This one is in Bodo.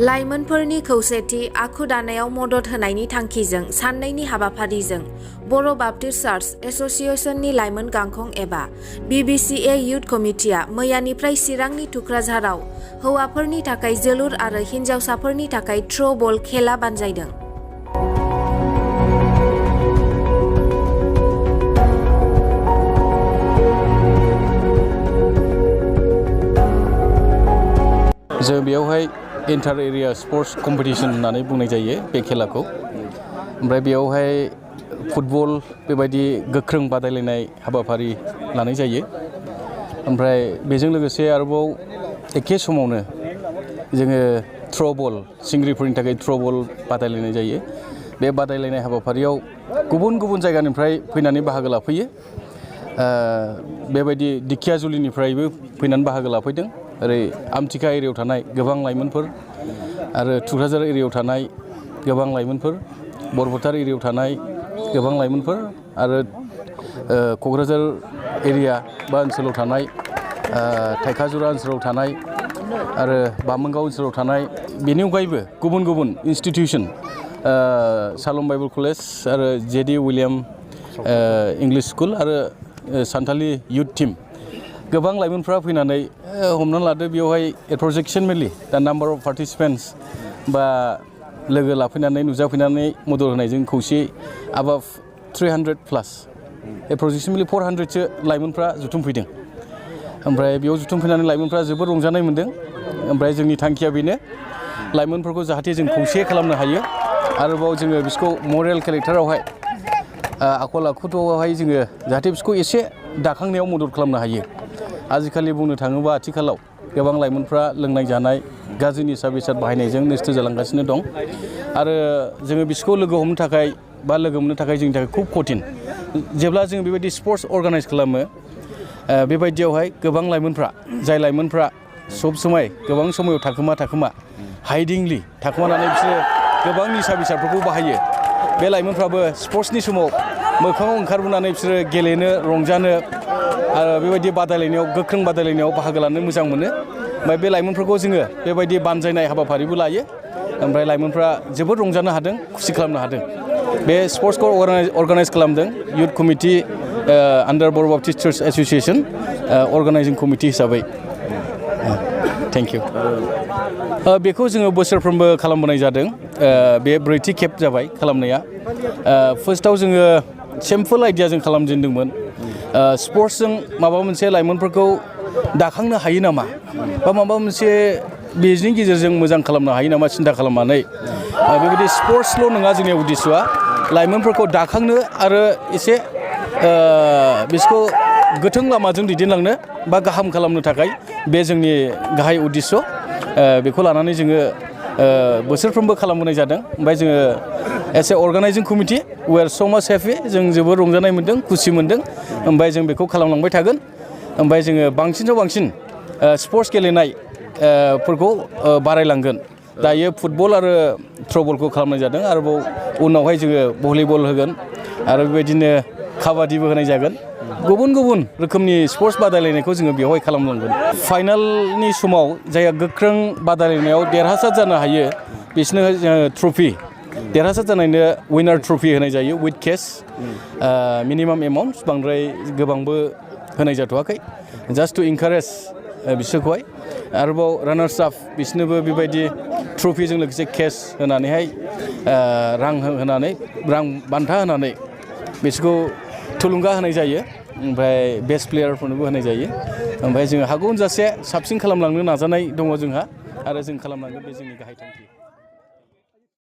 लाइमोनफोरनि खौसेथि आखु दानायाव मदद होनायनि थांखिजों साननैनि हाबाफारिजों बर' बाप्टिस्ट चार्च एसोसिएशननि लाइमोन गांखं एबा BBCA युथ कमिटिया मैयानिफ्राय चिरांनि थुक्राझाराव हौवाफोरनि थाखाय जोलुर आरो हिन्जावसाफोरनि थाखाय थ्र' बल खेला बानजायदों। जों बेयावहाय इंटर एरिया स्पोर्ट्स कम्पिटिशन होननानै बुंनाय जायो बे खेलाखौ। ओमफ्राय बेयावहाय फुटबल बेबायदि गोख्रों बादायलायनाय हाबाफारि लानाय जायो। ओमफ्राय बेजों लोगोसे आरोबाव एखे समावनो जोङो थ्र' बल सिंग्रिफोरनि थाखाय थ्र' बल बादायलायनाय जायो। बे बादायलायनाय हाबाफारियाव गुबुन गुबुन जायगानिफ्राय फैनानै बाहागो लाफैयो। बेबायदि दिखियाजुलिनिफ्रायबो फैनानै बाहागो लाफैदों। ओरै आमथिखा एरियायाव थानाय गोबां लाइमोनफोर आरो थुक्राझार एरियायाव थानाय गोबां लाइमोनफोर, बरपेटा एरियायाव थानाय गोबां लाइमोनफोर आरो क'क्राझार एरिया बा ओनसोलाव थानाय थाइखाजुरा ओनसोलाव थानाय आरो बामोनगाव ओनसोलाव थानाय बेनि अनगायैबो गुबुन गुबुन इन्सटिटिउसन सालम बाइबेल कलेज आरो JD उइलियाम इंलिश स्कुल आरो सान्थालि युथ टीम गोबां लाइमोनफ्रा फैनानै हमनानै लादो बेवहाय एप्रक्सिमेटलि दा नाम्बार अफ पार्टिसिपेन्ट्स बा लोगो लाफैनानै नुजाफैनानै मदद होनायजों खौसे आबाव 300 प्लास एप्रक्सिमेटलि 400सो लाइमोनफ्रा जुथुमफैदों। ओमफ्राय बेयाव जुथुमफैनानै लाइमोनफ्रा जोबोद रंजानाय मोन्दों। ओमफ्राय जोंनि थांखिया बेनो लाइमोनफोरखौ जाहाथे जों खौसे खालामनो हायो। आरोबाव जोङो बिसोरखौ मरेल केरेक्टारावहाय आखल आखुथावहाय जोङो जाहाथे बिसोरखौ एसे दाखांनायाव मदद खालामनो हायो। आजिखालि बुंनो थाङोबा आथिखालाव गोबां लाइमोनफ्रा लोंनाय जानाय गाज्रि निसा बेसाद बाहायनायजों नस्थ' जालांगासिनो दं। आरो जोङो बिसोरखौ लोगो हमनो थाखाय बा लोगो मोननो थाखाय जोंनि थाखाय खुब कठिन। जेब्ला जों बेबायदि स्पर्ट्स अर्गानाइज खालामो बेबायदियावहाय गोबां लाइमोनफ्रा जाय लाइमोनफ्रा सब समाय गोबां समाव थाखोमा हाइडिंलि थाखोमानानै बिसोरो गोबां निसा बेसादफोरखौ बाहायो। बे लाइमोनफ्राबो स्पर्ट्सनि समाव मोखाङाव ओंखारबोनानै बिसोरो गेलेनो रंजानो आरो बेबायदि बादायलायनायाव गोख्रों बादायलायनायाव बाहागो लानो मोजां मोनो। ओमफ्राय बे लाइमोनफोरखौ जोङो बेबायदि बानजायनाय हाबाफारिबो लायो। ओमफ्राय लाइमोनफ्रा जोबोद रंजानो हादों, खुसि खालामनो हादों। बे स्पर्ट्सखौ अर्गानाइज खालामदों युथ कमिटि आन्डार बर' बाप्टिस्ट चार्च एसोसिएशन अर्गानाइजिं कमिटि हिसाबै। Thank you. बेखौ जोङो बोसोरफ्रोमबो खालामबोनाय जादों। बे ब्रैथि खेब जाबाय खालामनाया। फार्स्टआव जोङो सिम्पोल आइडियाजों खालामजेनदोंमोन। स्पर्ट्सजों माबा मोनसे लाइमोनफोरखौ दाखांनो हायो नामा बा माबा मोनसे बेनि गेजेरजों मोजां खालामनो हायो नामा सिन्था खालामनानै बेबायदि स्पर्ट्सल' नङा जोंनि उद्देश्यआ लाइमोनफोरखौ दाखांनो आरो एसे बिसोरखौ गोथों लामाजों दैदेनलांनो बा गाहाम खालामनो थाखाय बे जोंनि गाहाय उद्देश्य। बेखौ लानानै जोङो बोसोरफ्रोमबो खालामबोनाय जादों। ओमफ्राय जोङो as a organising committee we are so much happy. जों जोबोद रंजानाय मोन्दों, खुसि मोन्दों। ओमफ्राय जों बेखौ खालामलांबाय थागोन। ओमफ्राय जोङो बांसिननिफ्राय बांसिन स्पर्ट्स गेलेनाय फोरखौ बारायलांगोन। दायो फुटबल आरो थ्र'बलखौ खालामनाय जादों। आरोबाव उनावहाय जोङो भलिबल होगोन आरो बेबायदिनो काबादिबो होनाय जागोन। गुबुन गुबुन रोखोमनि स्पर्ट्स बादायलायनायखौ जोङो बेवहाय खालामलांगोन। फाइनालनि समाव जायहा गोख्रों बादायलायनायाव देरहासार जानो हायो बिसोरनो जोङो ट्रफि देरहासार जानायनो विनार ट्रफि होनाय जायो विथ केस मिनिमाम एमाउन्ट बांद्राय गोबांबो होनाय जाथ'वाखै जास्ट टु इनकारेज बिसोरखौहाय। आरोबाव रानार्स आप बिसोरनोबो बेबायदि ट्रफिजों लोगोसे केस होनानैहाय रां होनानै रां बान्था होनानै बिसोरखौ थुलुंगा होनाय जायो। ओमफ्राय बेस्ट प्लेयारफोरनोबो होनाय जायो। ओमफ्राय जोङो हागौजासे साबसिन खालामलांनो नाजानाय दङ जोंहा आरो जों खालामलांगोन बे जोंनि गाहाय थांखि।